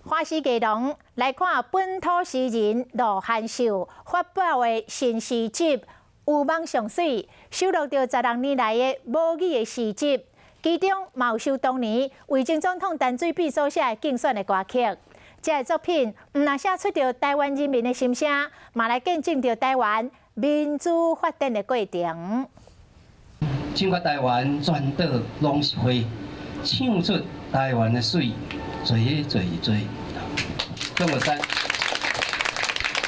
華視藝廊來看本土詩人羅韓秀發表的新詩集《有夢上媠》，收錄著16年來的母語的詩集，其中嘛有收當年為前總統陳水扁所寫的競選的歌曲。這个作品毋但寫出著台灣人民的心聲，嘛來見證著台灣民主發展的過程。唱甲台灣全島攏是花，唱出台灣的媠，濟濟濟。中國三。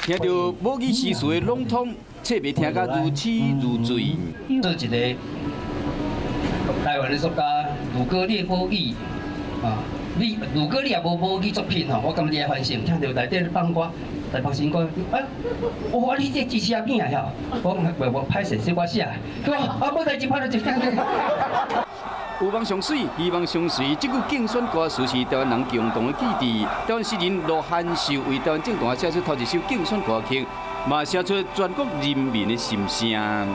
聽著母語詩詞的朗讀，冊袂聽甲如痴如醉。做一個台灣的作家，如果你的母語啊，你如果你也無母語作品吼，我感覺你愛反省。聽著內底咧放歌，來放新歌，啊，哇，你這支持阿囝啊？我講袂無歹勢，是我寫。佢講啊，無代誌，拍就一聽。有夢上媠，希望相隨。這句競選歌詞是台灣人共同的記憶。台灣詩人羅韓秀為台灣政壇寫出頭一首競選歌曲，嘛寫出全國人民的心聲。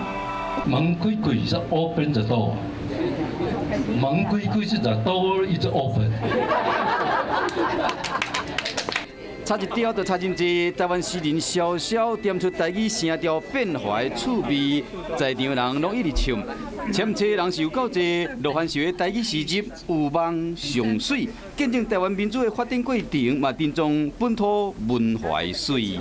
門開開是 open the door，門開開是 the door is open。差一調就差真濟，台灣詩人蕭蕭點出台語聲調變化的趣味，在場人攏一直唱。簽冊人是有夠濟，羅韓秀的台語詩集《有夢上媠》，見證台灣民主的發展過程，嘛珍藏本土文化的媠。